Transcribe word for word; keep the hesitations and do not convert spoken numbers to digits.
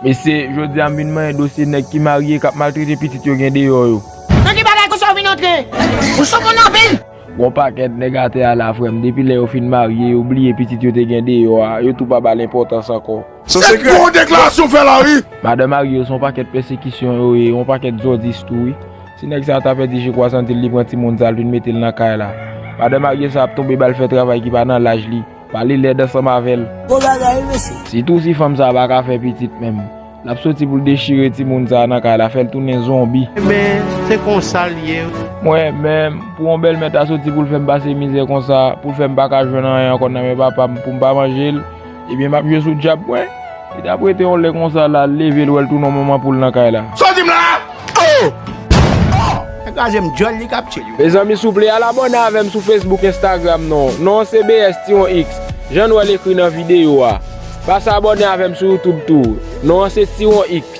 Mesye, jodi a m vin manyen dosye nèg ki marye k ap maltrete pitit yo gen deyò yo. Nan ki bagay konsa w vin antre? Ou sou moun anpil! Gon pakèt nèg atè a la, frè m, depi lè yo fin marye, yo bliye pitit yo te gen deyò a, yo tou pa ba l enpòtans ankò. Se gwo deklarasyon w fè la, wi! Madan marye yo se yon pakèt pèsekisyon yo ye, yon pakèt zòdis tou, wi. Si nèg sa a ta pèdi je kwa santi l, li pran timoun sa a, l vin mete l nan kay la. Madan marye sa a ap tonbe ba l fè travay ki pa nan laj li. Pale lèd ansanm avè l. Gwo bagay, wi, mesye. Sitou si fanm sa a pa ka fè pitit menm. L ap soti pou l dechire timoun sa a nan kay la, fè l tounen zonbi. Ebyen, se konsa l ye. Mwen menm, pou yon bèlmè ta soti pou l fè m pase mizè konsa, pou l fè m pa ka jwenn anyen ankò nan men papa m pou m pa manje l, ebyen, m ap jwe sou djab mwen. Li t ap rete yon lè konsa la, l leve l wè l tounen yon manman poul nan kay la. Sa w di m la? Oh! Nèg kraze m djòl, li k ap tchil. Mezanmi, souple, al abòne avè m sou Facebook, Instagram, non. Non an se B S Tiwon X. Jan nou wè l ekri nan videyo a. Pase abòne avè m sou YouTube tou. Non an se Tiwon X.